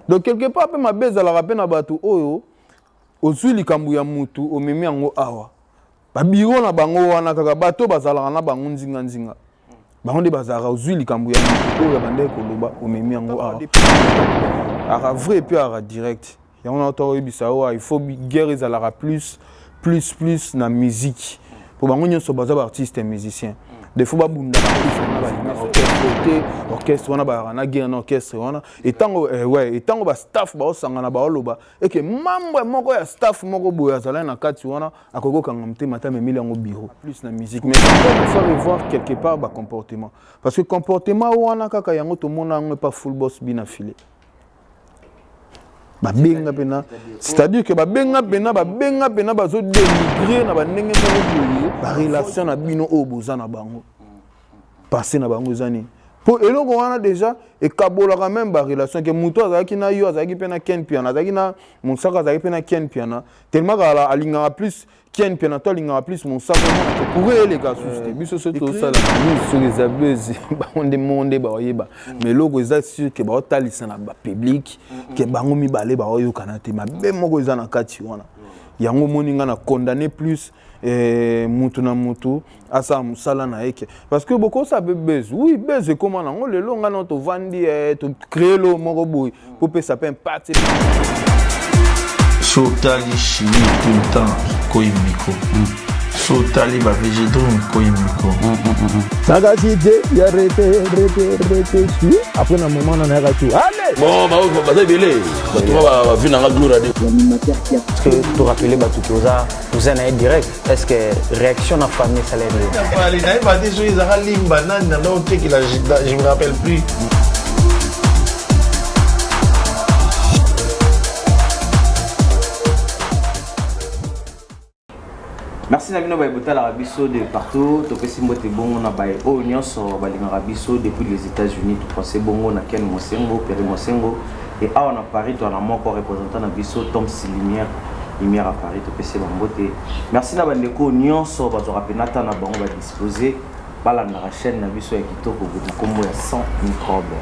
Donc quelque part mpe mabe ezalaka mpe na bato oyo ozwi likambo ya mutu omemi yango awa, babiro na bango wana kaka bato bazalaka na bango nzinga nzinga, bango nde bazalaka. Ozwi likambo ya mutu oyo abandaki koloba, omemi yango awa, aka vrai mpe aka direct. Yango na to oyebisa oyo, il faut guerre ezalaka plus plus plus na musique, po bango nyonso baza baartiste musicien. Des fois babundaka plus na balingaka orchestre te, orchestre wana bayaka na guerre na orchestre wana. Etango ouais, etango bastaff baosangana, baoloba eke membre moko ya staff moko boye azalaki na kati wana, akoki kokanga motema ata amemeli yango bureau plus na musique. Mais il faut revoir quelque part bacomportement, parce que comportement wana kaka yango tomona yango epa Full Boss Bina File. Babenga mpena, c'est-à-dire que babenga mpena, babenga mpena, bazodénigre na bandenge moko boye barelation na bino oyo boza na bango, passé na bango eza nini, mpo eloko wana déjà ekabolaka même barelation ke moto azalaki na yo, azalaki mpe na Ken Piana, azalaki na Mosaka, azalaki mpe na Ken Piana, tellement kala alingaka plus Ken Piana to alingaka plus Mosaka, omonake courant eleka susu te. Biso soki tozosala news, soki eza buzz, bango nde moko nde baoyeba. Mais eloko eza sûr ke baotalisa na bapublic ke bango mibale baoyokana te, mabe moko eza na kati wana. Yango omoni nga na condamné plus mutu na mutu asala mosala na ye ke parce que bokosala mpe buzz. Oui, buzz ekóma nango lelo. Nga na tovandi tocréer lo moko boye po pesa mpe impact. So otali Chili tout le temps koyi micro, so otali bavegedrum koyi micro. Nakati te ya rete rete rete su après na moment na nayaka tu ale. Bon, baza ebele, bato bavi nanga gloire ade. Parce que torappeler bato ke oza cousin na ye direct, est ce que réaction na famille esala ndenge? Nayeba te soki ezaka limba nani nanda otekela, je me rappelle plus. Merci na bino baye botalaka biso de partout. Topesi mbote bongo na baye oyo nyonso balingaka biso depuis les États-Unis. Topense bongo na Ken Mosengo, Peri Mosengo, e awa na Paris toa na moko représentant na biso, Toms Lumière, Lumière à Paris. Topesi bambote. Merci na bandeko nyonso bazwaka mpena ata na bango badispose balandaka chaîne na biso ya kitoko na nkombo ya Sans Microbe.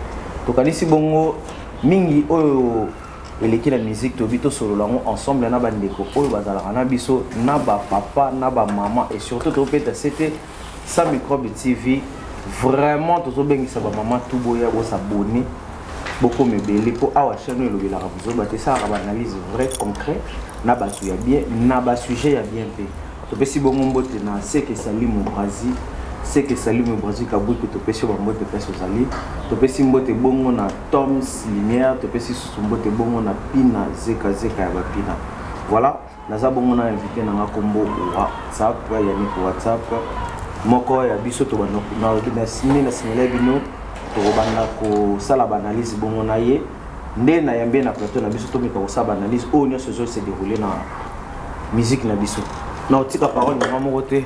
Tokanisi bongo mingi oyo eleki na musique, tobi tosolola yango ensemble na bandeko oyo bazalaka na biso, na bapapa na bamama, et surtout topeta sete Sans Microbe TV. Vraiment tozobengisa bamama tu boya bosabone, bokoma ebele, mpo awa chaîne oyo elobelaka bozoba te, esalaka baanalyse vrai concret na bato ya bien na basujet ya bien. Mpe topesi bongo mbote na Seke Salimu Brasil, Seke Salimu Brasil Kabwiki. Topesi yo bambote place ozali. Topesi mbote bongo na Toms Lumière, topesi susu mbote bongo na Pina Zeka Zeka ya bapina. Voilà, naza bongo na invité nanga, kombo WhatsApp, Yannick WhatsApp, moko ya biso. Tobanda nde na signale bino, tokobanda kosala baanalyse bongo na ye nde nayambi ye na plateau na biso. Tomeka kosala baanalyse oyo nyonso ezo se déroule na musique na biso. Na otika parole nanga moko te.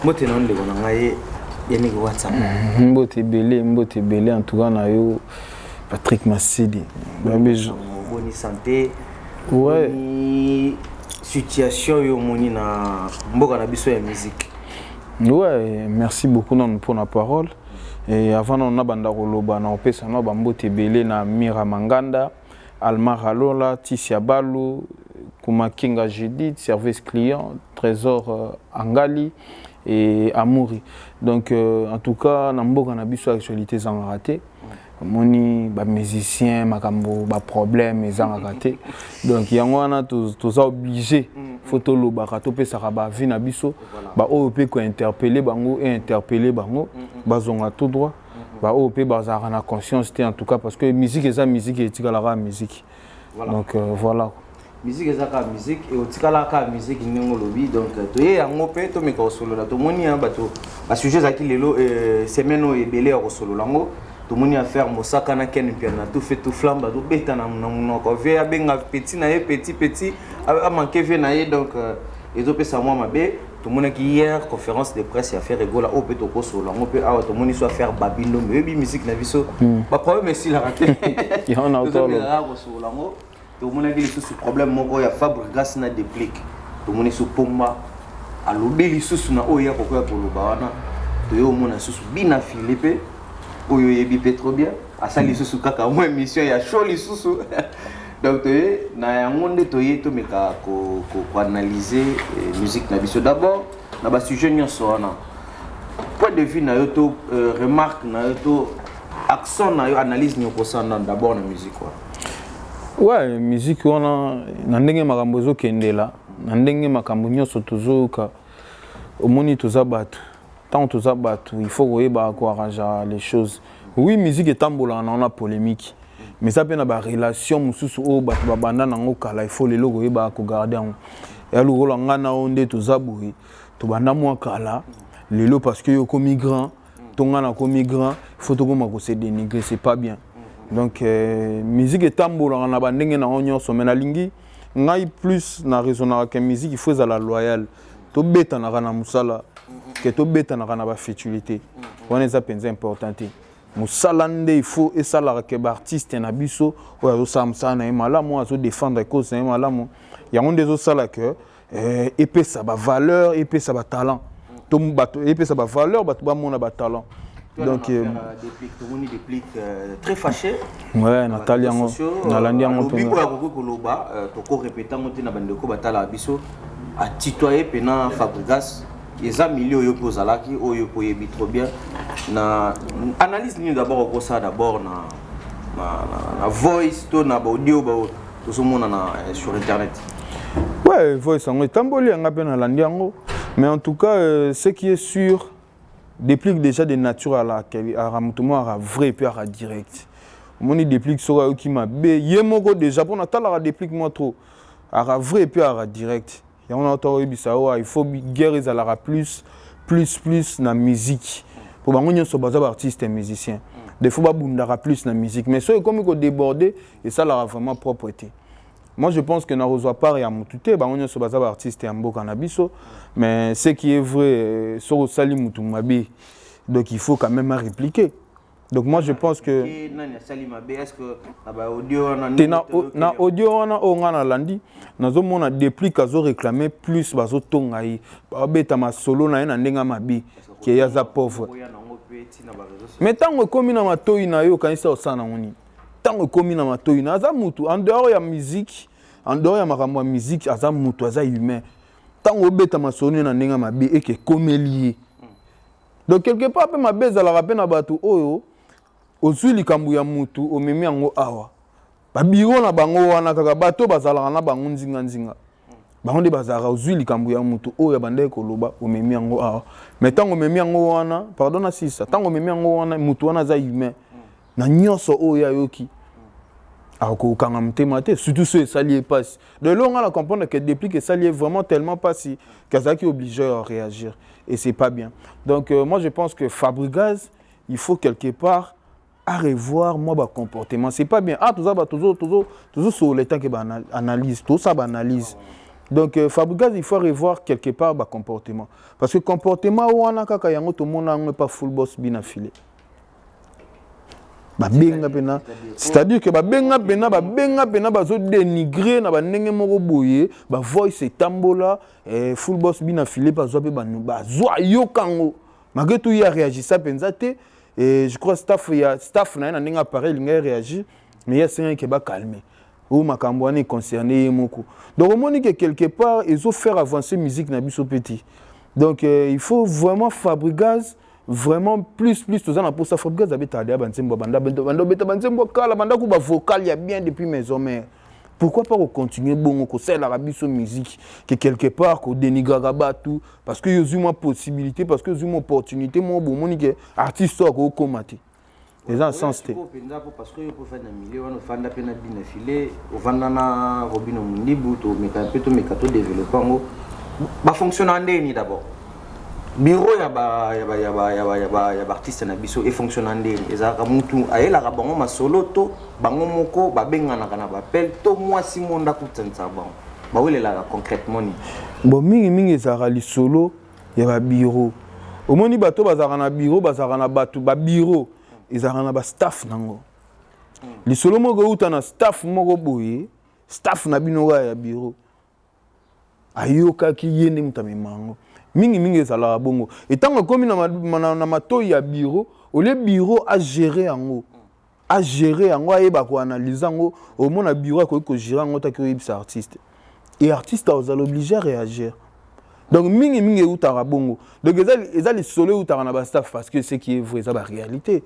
Mbote na yo, ndeko na ngai Yannick WhatsApp. Mbote ebele, mbote ebele en tout cas na yo, Patrick Masidi. Boni santé? Ouais. Boni situation oyo omoni na mboka na biso ya musique? Ouais, merci beaucoup nanu pour la parole. Et avant nanu nabanda koloba, na kopesa na bambote ebele na Mira Manganda, Alma Ralola, Tisia Balu, Kumakinga Judith, service client, Trésor Angali et Amouri. Donc en tout cas na mboka na biso actualité ezangaka te. Omoni bamusicien, makambo baproblème ezangaka te. Donc yango wana toza obligé, faut tolobaka, topesaka baavis na biso. Baoyo mpe kointerpeller bango e interpeller bango, bazonga tout droit. Baoyo mpe bazalaka na conscience te, en tout cas, parce que musique eza musique, etikalaka musique. Donc voilà. Musique eza kaka musique, eotikala kaka musique ndenge olobi. Donc toye yango mpe tomeka kosolola. Tomoni ya bato basujet ezalaki lelo, semaine oyo ebele ya kosolola yango. Tomoni affaire Mosaka na Ken Mpiana, tout feu tout flamme, bazobeta na monoko. Vie abenga petit na ye petit petit, amanke vie na ye. Donc ezopesa mwa mabe. Tomonaki hier conférence de presse ya Ferre Gola oyo mpe tokosolola yango mpe awa. Tomoni so affaire Babindo, oyebi musique na biso, baproblème esilaka te, tozomekaka kosolola yango. Tomonaki lisusu problème moko ya Fabregas na Déplique. Tomoni so Pomba alobi lisusu na oyo ya kokoya koloba wana. Toye omona lisusu Bina Fili mpe Oyo oyebi mpe trop bien, asali lisusu kaka mwa émission ya show lisusu. Donc toye na yango nde toye tomeka koanalyse musique na biso d'abord na basujet nyonso wana. Point de vue na yo to remarque na yo to accent na yo, analyse nini okosala nano d'abord na musique wana? Ouais, musique wana, na ndenge makambo ezokendela, na ndenge makambo nyonso tozoyoka, omoni, toza bato. Ntango toza bato, il faut koyeba koarranger les choses. Oui, musique etambolaka na wana polémique, mais eza mpe na barelation mosusu oyo bato babanda nango kala. Il faut lelo koyeba kogarder yango. Ya lokola ngai na oyo nde toza boye, tobanda mwa kala. Lelo, parce que yo okomi grand to ngai nakomi grand, il faut tokoma kose dénigrer? C'est pas bien. Donc musique etambolaka na bandenge nango nyonso, mais nalingi ngai plus na raisonnaka ke musique, il faut ezala loyal. Tobetanaka na mosala ke tobetanaka na bafutilité wana, eza mpenza important te. Mosala nde il faut esalaka ke baartiste na biso oyo azosala mosala na ye malamu, oyo azodéfendre cause na ye malamu, yango nde ezosala ke epesa bavaleur, epesa batalent to bato, epesa bavaleur, bato bamona batalent. Donc tomoni Déplique très fâché. Ouais, natali yango, nalandi yango. Alobi oyo akoki koloba, tokorépéter yango te na bandeko batalaka biso. Atutoyer mpena Fabregas. Eza milieu oyo mpe ozalaki, oyo mpe oyebi trop bien. Na analyse nini d'abord okosala d'abord na voice to na baaudio tozomona na sur internet? Ouais, voice yango etamboli, yanga mpe nalandi yango. Mais en tout cas, ce qui est sûr, Déplique déjà de nature ala moto moko aka vrai, puis aka direct. Omoni, Déplique soki ayoki mabe ye moko déjà, mpo natalaka Déplique mwa trop, aka vrai puis aka direct. Yango na ota oyebisa oyo, il faut guerre ezalaka plus plus plus na musique, po bango nyonso baza baartiste musicien. Des fois babundaka plus na musique, mais soki ekomi kodéborde, esalaka vraiment propre te. Moi, je pense que nakozwa part ya motu te. Bango nyonso baza baartiste ya mboka na biso. Mais ce qui est vrai, soki osali mutu mabe, donc il faut quand même répliquer. Donc moi, je pense que te na audio wana oyo ngai nalandi, nazomona Déplique azoréclame plus, bazotonga ye, babeta masolo na ye na ndenge ya mabe ke ye aza pauvre. Mais ntango ekómi na matoi na yo, okanisi osala nango nini? Ntango ekómi na matoi na, aza mutu en dehors ya musique, en dehors ya makambo ya musique, aza mutu, aza humain. Ntango obeta masolo na ndenge ya mabe, eke ekomeli ye. Donc quelque part mpe mabe ezalaka mpe na bato oyo ozwi likambo ya mutu, omemi yango awa. Babiro na bango wana kaka, bato bazalaka na bango nzinganzinga, bango nde bazalaka. Ozwi likambo ya mutu oyo abandaki koloba, omemi yango awa. Mais ntango omemi yango wana, pardon, na sisa, ntango omemi yango wana, mutu wana aza humain. Na nyonso oyo ayoki, akokanga motema te, surtout so esali ye mpasi. Donc eloko nga na comprendre que Déplique esali ye vraiment tellement mpasi qu'azalaki obligé à réagir, et c'est pas bien. Donc moi, je pense que Fabregas, il faut quelque part à revoir moi bacomportement. C'est pas bien. Ah, toza tozosolola etanke baanalyse, tosala baanalyse. Donc Fabregas, il faut revoir quelque part bacomportement, parce que comportement wana kaka yango tomona yango epa Full Boss Bina File. Babenga mpena, c'est-à-dire que babenga mpena, bazodénigre na bandenge moko boye. Bavoice etambola, Full Boss Bina File mpe azwa mpe, bazwa yoka yango. Malgré tout, ye aréagissa mpenza te. Et je crois staff ya staff na ye, na ndenge appareil elingai réagir, mais ye asengaki ke bacalme oyo makambo wana econcerne ye moko. Donc omoni ke quelque part ezofaire avancer musique na biso mpe te. Donc il faut vraiment Fabregas, vraiment plus plus. Toza na mposa Fabregas abetaka deya banzembo, banda banda obeta banzembo kala, banda ku bavocal ya bien depuis Maison Mère. Pourquoi pas kocontinue bongo kosalelaka biso musique ke quelque part kodénigraka bato, parce que yozwi mwa possibilité, parce que ozwi mwa opportunité moko, bomoni ke artiste oyo akokóma te, eza na sens te. Mpenza po parce que yo mpo ofandi na milieu wana, ofanda mpe na Bina File, ovanda na Robino Mundibu. Tomeka mpe, tomeka todéveloppe yango. Bafonctionna ndeni d'abord bureau ya baartiste na biso efonctionna ndeni? Ezalaka mutu ayelaka bango masolo to bango moko babenganaka na bapele to mwasi mo ndako kutanisaka bango, bawelelaka concrètement nini? Bon, mingimingi ezalaka lisolo ya babiro. Omoni, bato bazalaka na biro, bazalaka na bato babiro, ezalaka na bastaff nango. Lisolo moko euta na staff moko boye, staff na bino kaka ya biro ayokaki, ye nde moto amema yango. Mingimingi ezalaka bongo. Etango ekomi na matoi ya biro, Au lieu bureau agérer yango, agérer yango, ayeba koanalyse yango, omona bureau akoki kogérer yango taki oyebisa artiste, et artiste azala obligé à réagir. Donc mingimingi eutaka bongo. Donc eza lisolo eutaka na bastaff, parce que ce qui est vrai, eza baréalité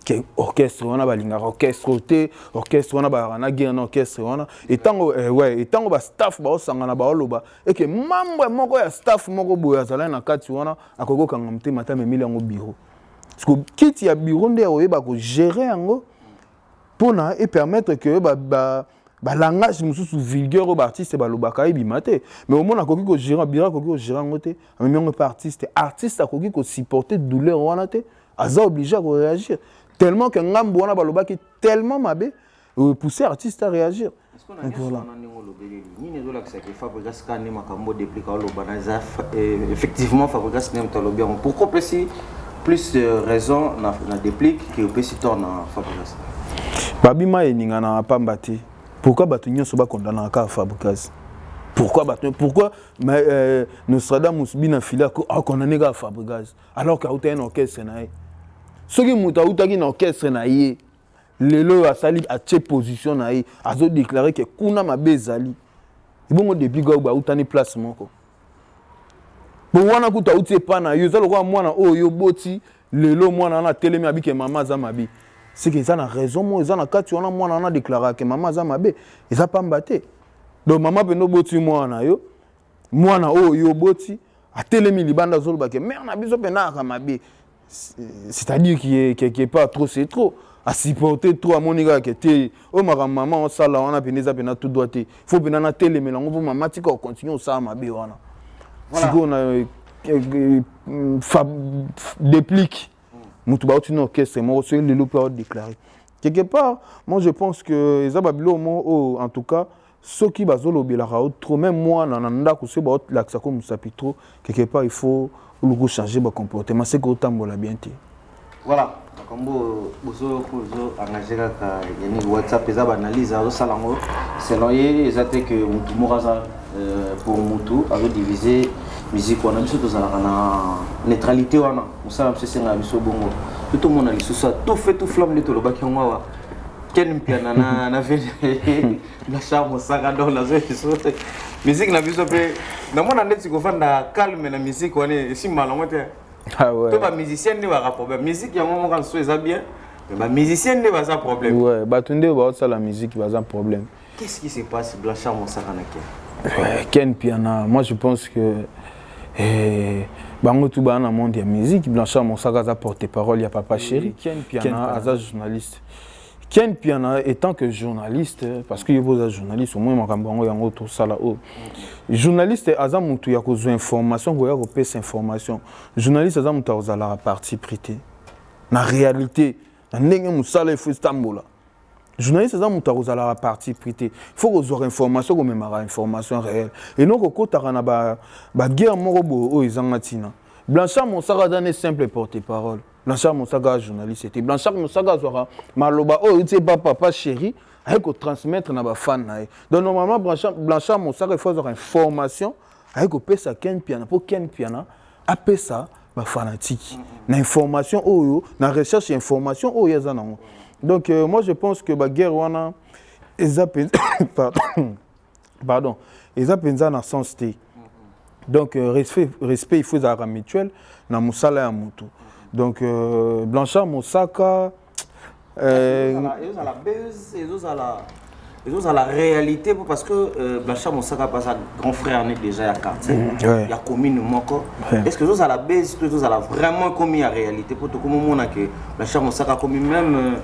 ke orchestre wana balingaka orchestre te, orchestre wana bazalaka na guerre na orchestre wana. Etango ouais, etango bastaff baosangana, baoloba eke membre moko ya staff moko boye azalaki na kati wana, akoki kokanga motema te, amemeli yango bureau, parce que kiti ya bureau nde oyeba kogérer yango mpona epermettre ke balangage mosusu vulgaire oyo baartiste balobaka ebima te. Mais omona akoki kogérer, bureau akoki kogérer yango te, amemi yango mpe artiste. Artiste akoki kosupporter douleur wana te, aza obligé ya koréagir, tellement que ngambo wana balobaki tellement mabe, pousser artiste à réagir. Donc voilà, ndenge olobeleli nini ezolakisaka Fabregas kaka nde makambo Déplique oloba na eza effectivement Fabregas nde moto alobi yango? Pourquoi opesi plus de raison na Déplique ke opesi tort na Fabregas? Babima eningana pamba te. Pourquoi bato nyonso bakondanaka kaka Fabregas? Pourquoi bato, pourquoi, mais Nostradamus bina fili akondane kaka Fabregas alors ke autaki na orchestre na ye? Soki moto autaki na orchestre na ye, lelo oyo asali, atie position na ye, azodéclare ke kuna mabe ezali ebongo, depuis gao bautani place moko po wana kutu auti epa na yo, eza lokola mwana oyo yo boti. Lelo mwana wana atelemi, abike mama aza mabe, seke eza na raison moko eza na kati wana. Mwana wana déclaraka ke mama aza mabe, eza pamba te. Donc mama mpenza oboti mwana na yo, mwana oyo yo oboti atelemi libanda, azoloba ke mère na biso mpenza aka mabe, c'est-à-dire quelque part trop c'est trop, asupporte trop, amoni kaka ke te, oyo makambo mama osala wana mpenza eza mpenza tout droit te, faut mpenza natelemela yango mpo mama tika ocontinue osala mabe wana. Sikoyo na Déplique, moto bauti na orchestre moko, soki lelo mpe aodéclare quelque part, moi je pense que eza babiloko moko oyo, en tout cas soki bazolobelaka yo trop, même mwana na ndako, soki baolakisaka mosapi trop, quelque part il faut oluka changer bacomportement, seke otambola bien te. Voilà, makambo bozo engagé kaka yani WhatsApp, eza baanalyse azosala yango selon ye. Eza te ke motu moko aza pour motu azodivise musique wana. Biso tozalaka na neutralité wana, mosala biso esengaka biso bongo. To tomona lisusu tout feu tout flamme nde tolobaki yango awa, Ken Mpiana na Blanchard Mosaka. Donc nazo biso musique na biso mpe namona ndeti kovanda calme na musique wana esimba nango te. Ah ouais. To bamusicien nde baka problème, musique yango moko mosusu eza bien, mais bamusicien nde baza problème. Ouais, bato nde baosala musique baza problème. Qu'est-ce qui se passe, Blanchard Mosaka na Ken? Ouais, Ken Piana, moi je pense que bango tu baa na monde ya musique. Blanchard Mosaka aza porte-parole ya Papa Chéri, Ken Piana aza journaliste. Ken Piana étant que journaliste, parce que ye boza journaliste, au moins makambo yango yango tosala oyo, journaliste aza motu ya kozwa information, koya kopesa information. Journaliste aza moto akozalaka parti pris te. Na réalité, na ndenge mosala efo etambola, journaliste aza moto akozalaka parti pris te. Faut kozwaka information, komemaka information réelle, eno kokotaka na baguerre moko boye oyo ezanga ntina. Blanchard Mosaka aza ne simple porte parole. Blanchard Mosaka aza journaliste te. Blanchard Mosaka azwaka maloba oyo euti epa Papa Chéri, aye kotransmettre na bafan na ye. Donc normalement Blanchard Mosaka ifo azwaka information, aye kopesa Ken Piana, mpo Ken Piana apesa bafanatike na information oyo, na recherche ya information oyo aza nango. Donc moi je pense que baguerre wana eza pardon, pardon, eza mpenza na sens te. Donc respect, respect il faut ezalaka mutuel na mosala ya motu. Donc Blanchard Mosaka Ezozala buzz, ezozala réalité, parce que Blanchard Mosaka aza grand frère ne déjà ya quartier, ya commune moko. Est ce que ezozala buzz to ezozala vraiment ekomi ya réalité? Mpo tokomomona ke Blanchard Mosaka akomi même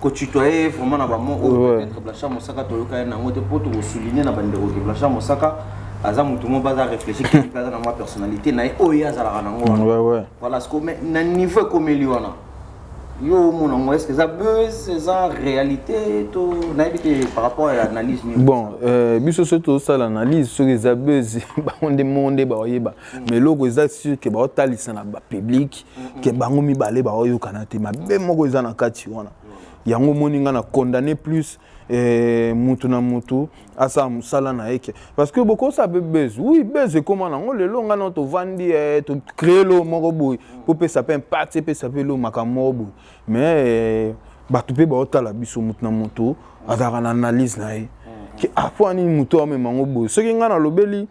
kotutoyer vraiment na bamo oyo peut-être Blanchard Mosaka toyoka ye nango te. Mpo tokosouligne na bandeko ke Blanchard Mosaka aza motu moko aza réfléchi, mpe aza na mwa personnalité na ye oyo ye azalaka nango wana. Voilà ce que, mais na niveau ekomeli wana, yo omona yango, est ce que eza buzz, eza réalité to nayebi te par rapport ya analyse nini? Bon, biso soki tozosala analyse, soki eza buzz, bango nde moko nde baoyeba. Mais eloko eza sûr ke baotalisa na bapublic ke bango mibale baoyokana te, mabe moko eza na kati wana. Yango omoni nga na condamné plus mutu na mutu asala mosala na ye ke parce que bokosala mpe buzz. Oui, buzz ekóma nango lelo. Nga na tovandi tocréer lo moko boye mpo pesa mpe impact, epesa mpe lo makambo moko boye, mais bato mpe baotala biso. Mutu na mutu azalaka na analyse na ye ke ah, mpo anini motu amema yango boye. Soki ngai nalobeli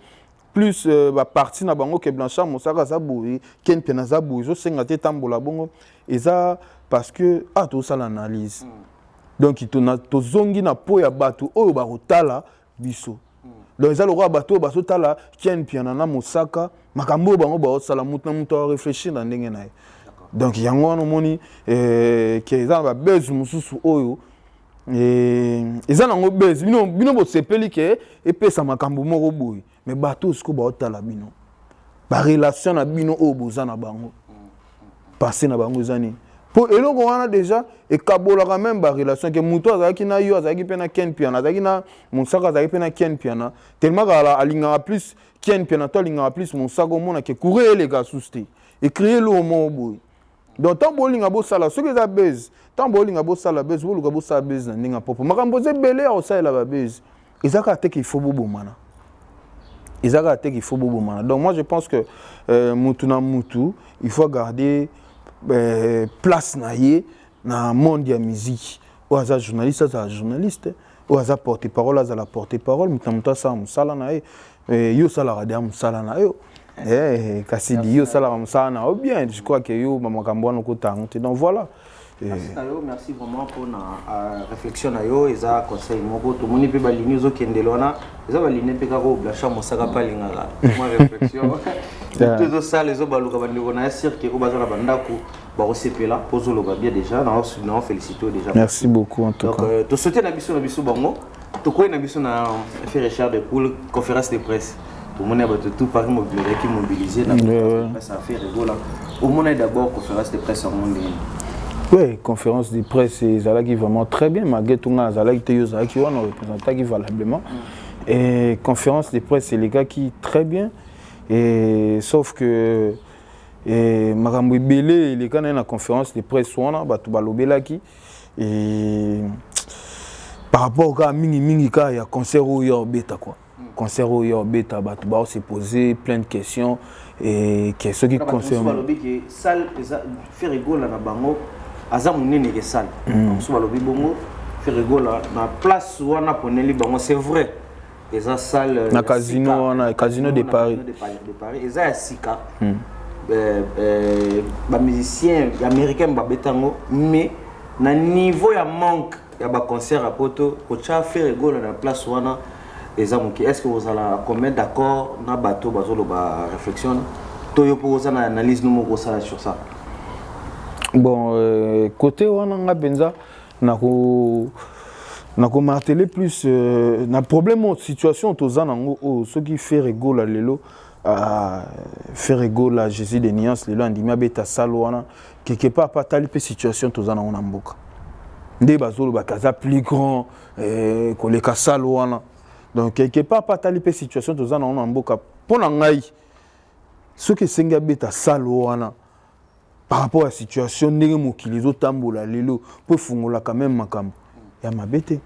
plus baparti na bango ke Blanchard Mosaka aza boye, Ken mpe naza boye, ezosenga te etambola bongo. Eza parce que ah, tozosala analyse. Donc tozongi na po ya bato oyo bakotala biso. Donc eza lokola bato oyo bazotala Ken Mpiana na Mosaka, makambo oyo bango baosala, mutu na mutu aréfléchir na ndenge na ye. Donc yango wana omoni ke eza na babuzz mosusu oyo eza nango buzz. Bino, bino bosepeli ke epesa makambo moko boye, mais bato oyo sikoyo baotala bino, barelation na bino oyo boza na bango, passé na bango eza nini? Mpo eloko wana déjà ekabolaka même barelation ke moto azalaki na yo, azalaki mpe na Ken Piana, azalaki na Mosaka, azalaki mpe na Ken Piana, tellement kala alingaka plus Ken Piana to alingaka plus Mosaka. Omona ke courant eleka susu te, ecréer eloko moko boye. Donc ntango bolinga bosala, soki eza buzz, ntango bolinga bosala buzz, boluka bosala buzz na ndenge ya propre. Makambo eza ebele ya kosalela babuzz, eza kaka te ke il faut bobomana, eza kaka te qu'il faut bobomana. Donc moi je pense que mutu na mutu, il faut garder place na ye na monde ya musique. Oyo aza journaliste azala journaliste, oyo aza porte parole azala porte parole. Moto na moto asala mosala na ye. Yo osalaka deya mosala na yo, kasi di yo osalaka mosala na yo bien. Je crois que yo bamakambo wana okota yango te. Donc voilà. Merci na yo, merci vraiment mpona réflexion na yo. Eza conseil moko tomoni mpe balignes ozokendela wana, eza balignes mpe kaka oyo Blanchard Mosaka mpe alingaka mwa réflexion to ezosala, ezobaluka bandeko na ye cirque oyo baza na bandako bakosepela mpo ozoloba bien. Déjà nao félicité déjà. Merci beaucoup en tout Donc cas. Tosote na biso bango, tokoyi na biso na fait Richard de Poule. Conférence de presse, tomoni ya bato tout Paris mobilizaki, mobilisé na presse affaire Egola. Omoni d'abord conférence de presse yango ndenge? Oui, conférence de presse ezalaki vraiment très bien, malgré tout nga azalaki te, yo ozalaki wana, représentaki valablement. Et conférence de presse elekaki très bien, et sauf que et makambo ebele eleka na ye na conférence de presse wana. Bato balobelaki et par rapport kaka mingimingi kaka ya concert oyo ya obeta quoi, concert oyo ya obeta, bato bao se poser plein de questions et ke soki concert balobi ke salle eza Ferre Gola na bango aza monene ke salle. Mosusu balobi bongo Ferre Gola na place wana poneli bango, c'est vrai, eza salle na casino wana, Casino de Paris. De Paris eza ya sika. Bamusicien américain babeta yango, mais na niveau ya manque ya baconcert ya poto, kotya Ferre Gola na place wana eza moke. Est ce que ozala combien d'accord na bato bazoloba réflexion to yo mpo oza na analyse no moko osala sur ça? Bon, côté wana nga mpenza nakomarteler plus na problème oyo, situation toza nango oyo. Soki Ferre Gola lelo, Ferre Gola Jésus de Nuance lelo andimi abeta salle wana, quelque part pa atali mpe situation toza nango na mboka, nde bazolobaka aza plus grand koleka salle wana. Donc quelque part pa atali mpe situation toza nango na mboka. Mpo na ngai, soki esengi abeta salle wana par rapport à situation ndenge mokili ezotambola lelo, mpo efungolaka même makambo ya mabe te,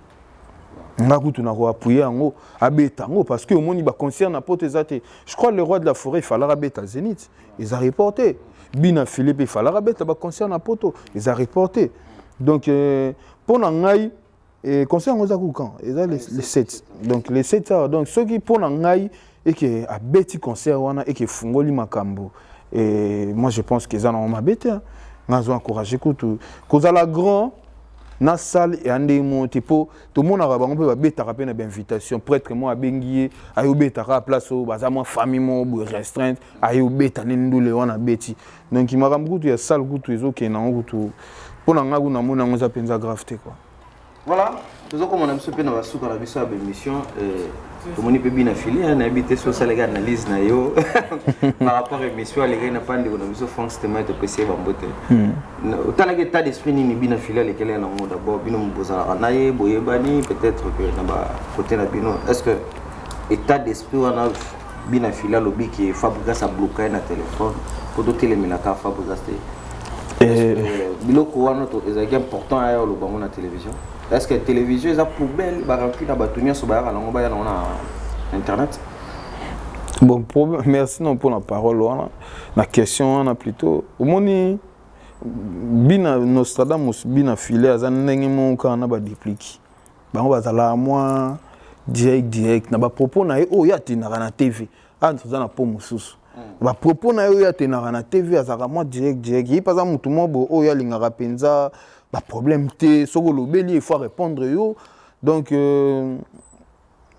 nga kutu na koappuyer yango, abeta yango, parce que omoni baconcert na poto eza te. Je crois le roi de la forêt efalaka abeta Zénith, eza reporté. Bina Philippe efalaka abeta baconcert na poto, eza reporté. Donc mpo na ngai, concert yango eza kukan, eza le 7, donc le 7 awa. Donc soki mpo na ngai eke abeti concert wana, eke efungoli makambo, et moi je pense que eza nango mabe te. Nga azo encourage kutu. Kozala grand na salle eya ndenge moko te, mpo tomonaka bango mpe babetaka mpe na bainvitation. Prêtre moko abengi ye, aye obetaka place oyo baza mwa famille moko boye restreinte, aye obeta nde ndule wana abeti. Donc makambo kutu ya salle kutu ezokende yango kutu, mpo na ngai kuna namoni yango eza mpenza grave te quoi. Voilà, tozokomona biso mpe na basuka na biso ya baémission. Tomoni mpe bina fili, nayebi te so osalaki analyse na yo par rapport émission alekaki na pa ndeko na biso Frank Stema, topesi ye bango te. Otalaki état d'esprit nini bina fili alekeli yango? D'abord bino bozalaka na ye, boyebani peut-être que na bakote na bino, est ce que état d'esprit wana bina fili alobi ke Fabregas abloka ye na téléphone, mpo totelemelaka Fabregas te? Biloko wana ezalaki important aya oloba yango na télévision? Est ce que télévision eza poubelle, barancune na bato nyonso bayaka nango, baya nango na internet? Bon, problème, merci non pour la parole wana, na question wana plutôt. Omoni bina Nostradamus, bina file aza ndenge moko kaka na badupliki. Bango bazalaka mwa direct direct na bapropos na ye oyo atendaka na TV. Awa toza na po mosusu, bapropos na ye oyo atendaka na TV, azalaka mwa direct direct. Ye mpe aza motu moko boye oyo alingaka mpenza baproblème te. Soki olobeli, il faut répondre yo. Donc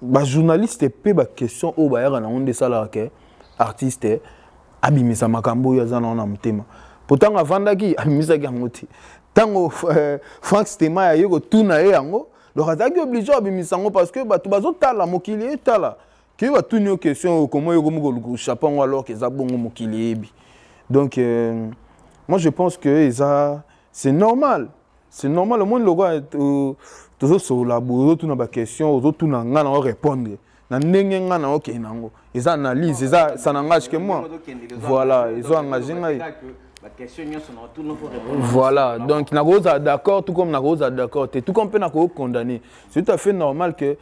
bajournaliste mpe baquestion oyo bayaka nango nde esalaka ke artiste abimisa makambo oyo aza nango na motema. Po ntango avandaki, abimisaki yango te. Ntango Frank Stema aye kotuna ye yango, donc azalaki obligé abimisa yango, parce que bato bazotala, mokili etala ke batuni yo question oyo. Komo yo komi koluka chapeau yango alors ke eza bongo, mokili eyebi. Donc moi je pense que eza, c'est normal, c'est normal. Omoni lokola tozosolola boye, ozotuna baquestion, ozotuna nga na orépondre na ndenge nga na okende nango. Eza analyse, eza, ça n'engage que moi. Voilà, ezo engage ngai. Voilà, donc nakozala d'accord tout comme nakozala d'accord te, tout comme mpe nakokondamner. C'est tout à fait normal que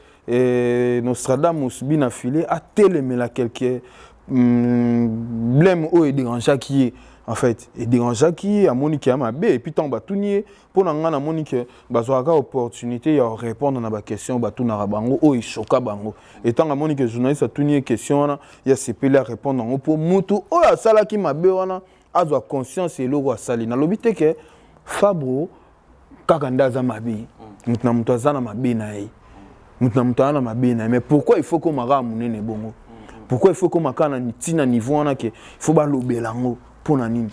Nostradamus bina file atelemela quelque blème oyo edérangeaki ye. En fait, edérangeaki ye, amoniki ya mabe. Et puis ntango batuni ye, mpo na ngai namoni ke bazwaka opportunité ya répondre na baquestion batunaka bango oyo echoka bango. Et ntango amoni ke journaliste atuni ye question wana, ye asepeli arépondre yango, mpo mutu oyo asalaki mabe wana azwa conscience eloko asali. Nalobi te ke Fabro kaka nde aza mabe. Moto na moto aza na mabe na ye, moto na moto aza na mabe na ye. Mais pourquoi il faut koma kaka monene bongo? Pourquoi il faut koma kaka na ntina niveau wana ke il faut balobela yango? Mpo na nini?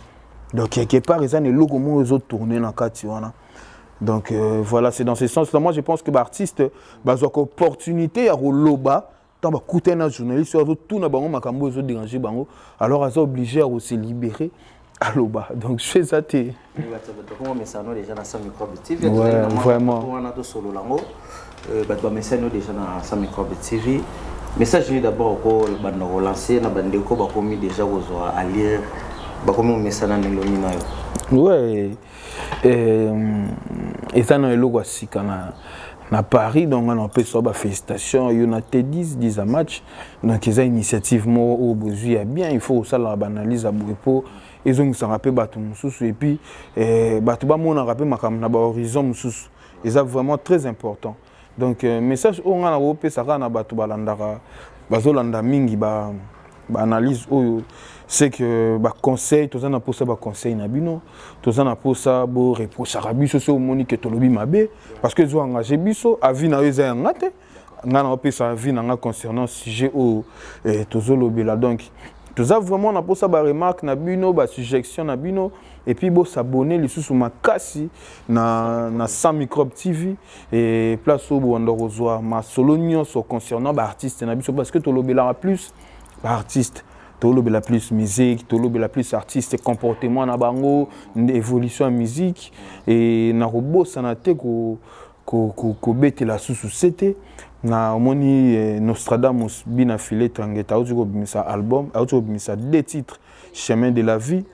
Donc quelque part eza na eloko moko ezotourne na kati wana. Donc voilà, c'est dans ce sens là moi je pense que baartiste bazwaka opportunité ya koloba ntango bakutani na journaliste oyo azotuna bango makambo oyo ezodérange bango. Alors aza obligé ya kose libérer, aloba. Donc je eza te. Mesano déjà na Sans Microbe TV. Ouais, vraiment. Wana tosolola yango, bato bamesano déjà na Sans Microbe TV. Message nini d'abord okobanda kolancer na bandeko bakomi déjà kozwa alire, bakomi komesana na elongi na yo? Ouais, eza na eloko ya sika na Paris. Donc nga na opesa bafélicitation yo na te 10 10 a match. Donc eza initiative moko oyo bozwi ya bien. Il faut kosalaka baanalyse ya boye mpo ezongisaka mpe bato mosusu, et puis bato bamonaka mpe makambo na bahorizon mosusu. Eza vraiment très important. Donc message oyo ngai nakopesa kaka na bato balandaka, bazolanda mingi baanalyse ba oyo, c'est que baconseil, toza na mposa baconseil na bino. Toza na mposa boreprochaka biso so omoni ke tolobi mabe, parce que ezo engage biso. Avis na yo eza yanga te, ngai na opesa avis na nga concernant sujet oyo tozolobela. Donc toza vraiment na mposa baremarque na bino, basuggestion na bino. Et puis bosabonner lisusu makasi na Sans Microbe TV et place oyo bowanda kozwa masolo nyonso concernant baartiste na biso, parce que tolobelaka plus baartiste, tolobela plus musique, tolobela plus artiste, comportement na bango, évolution ya musique. E nakobosana te kobetela susu sete na omoni Nostradamus bina filet Trangeta auti kobimisa album, auti kobimisa deux titres, Chemin de la vie,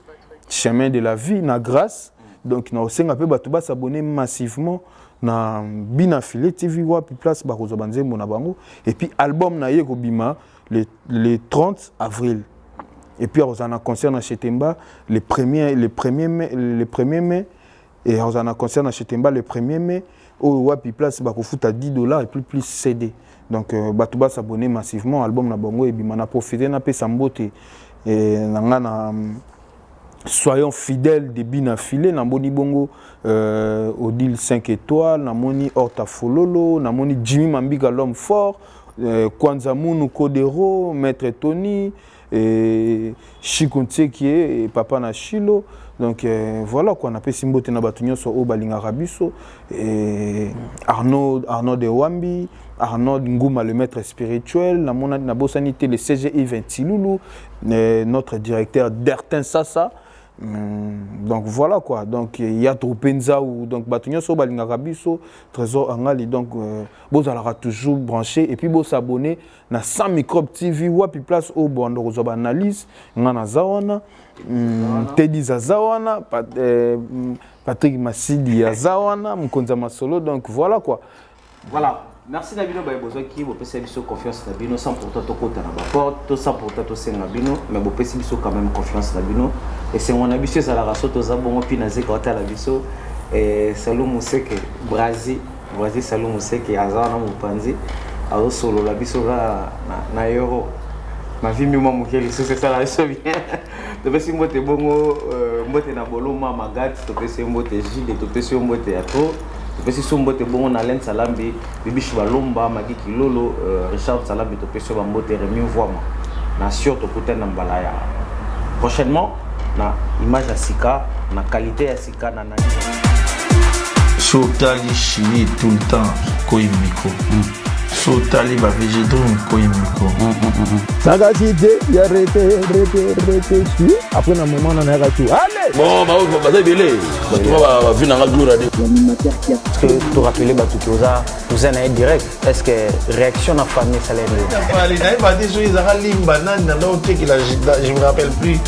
Chemin de la vie na Grâce. Donc na osenga mpe bato basabonner massivement na Bina Filet TV, wapi place bakozwa banzembo na bango. Et puis album na ye kobima le 30 avril. Et puis akozala na concert na Chetemba le premier mai, le 1er mai. Et akozala na concert na Chetemba le 1er mai, oyo wapi place bakofuta 10 $ et plus CD. Donc bato basabonner massivement, album na bango ebima. Na profite napesa mbote na nga na soyons fidèles de Bina Filet. Namoni bongo Odile 5 étoiles, namoni Horta Fololo, namoni Jimmy Mambika, l'homme fort, Kwanza Munu Kodero, Maître Tony et Chico Ntseki et papa na Chilo. Donc voilà quoi, napesi mbote na bato nyonso oyo balingaka biso, et Arnaud, Arnaud de Wambi, Arnaud Nguma, le maître spirituel. Namona nabosani te le CG Yves Tilulu, notre directeur Dertin Sasa. Donc voilà quoi. Donc il y a trop nzau, donc bato nyonso balingaka biso, Trésor Angali, donc bozalaka toujours branché et puis bosabonner na 100 Microbe TV, wapi place oyo bwando kozwa baanalyse. Nga naza wana, Teddy aza wana, Patrick Masidi aza wana, mokonzi ya masolo. Donc voilà quoi. Voilà, merci na bino baye bozwaki, bopesi biso confiance na bino sans pourtant tokota na baporte to sans pourtant tosenga bino, mais bopesi biso quand même confiance na bino. Esengo na biso ezalaka so toza bongo mpi na zeka otala biso. Salu Moseke Brasil, Brasil, Salu Moseke aza wana mopanzi, azosolola biso kaka na euro mavimbi mwa moke lisusu, esala biso bien. Topesi mbote bongo, mbote na Boloma Magat, topesi yo mbote Gile, topesi yo mbote ya trop, topesi so mbote bongo na Len Salambi, Bibishi Balomba, Magi Kilolo, Richard Salambi, topesi yo bambote. Remi Mvwama na sur, tokutani na mbala ya prochainement na image ya sika, na qualité ya sika na nani. So otali Chili tout le temps koyi micro, so otali bavegedrum koyi micro. Sakatite ya rete rete rete su, après na moment na nayaka tu allez. Bon, baza ebele, bato bavi nanga gloire ade. Est-ce que to rappeler bato ke oza na ye direct? Est ce que réaction na famille esala ndenge? Nayeba te soki ezaka limba nani nanda otekela, je me rappelle plus.